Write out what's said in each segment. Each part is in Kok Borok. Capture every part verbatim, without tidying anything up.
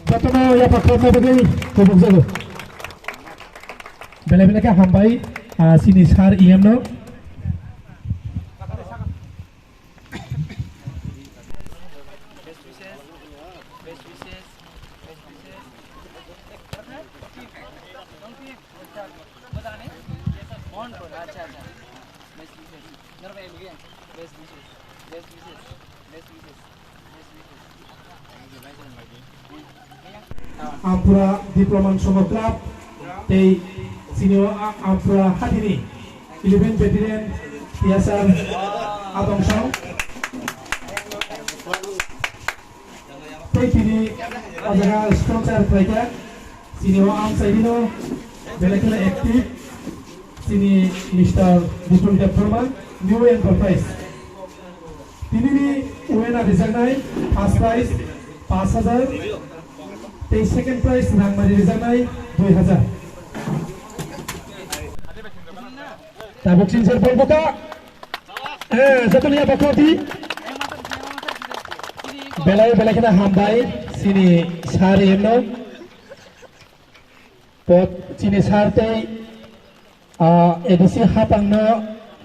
Jotono yapha khorokna bagwi kubukjago. Belai belai khe hambai, ah, chini sir E M no. Ampura Diploma Songho Club tei chini o A-, Ampura Hathini eleven Battalion T S R Adongsong. Tei tini o jaga sponsor khlaikha, chini o amchaini no belai kheno active, chini Mister Bipul Debbarma, new enterprise. Tini ni winner rijaknai first prize paanch hajar, tei second prize rangmari rijaknai dui hajar. Tabuk sinsir bol buka. Eh, jotono yapha khordi. Belai belai kheno hambai chini sir E M no. Pot chini sir tei, ah, A D C hapang no,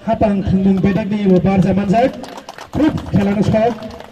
hapang thwngmung bedek ni bo barja manjak. Khub khela no sok.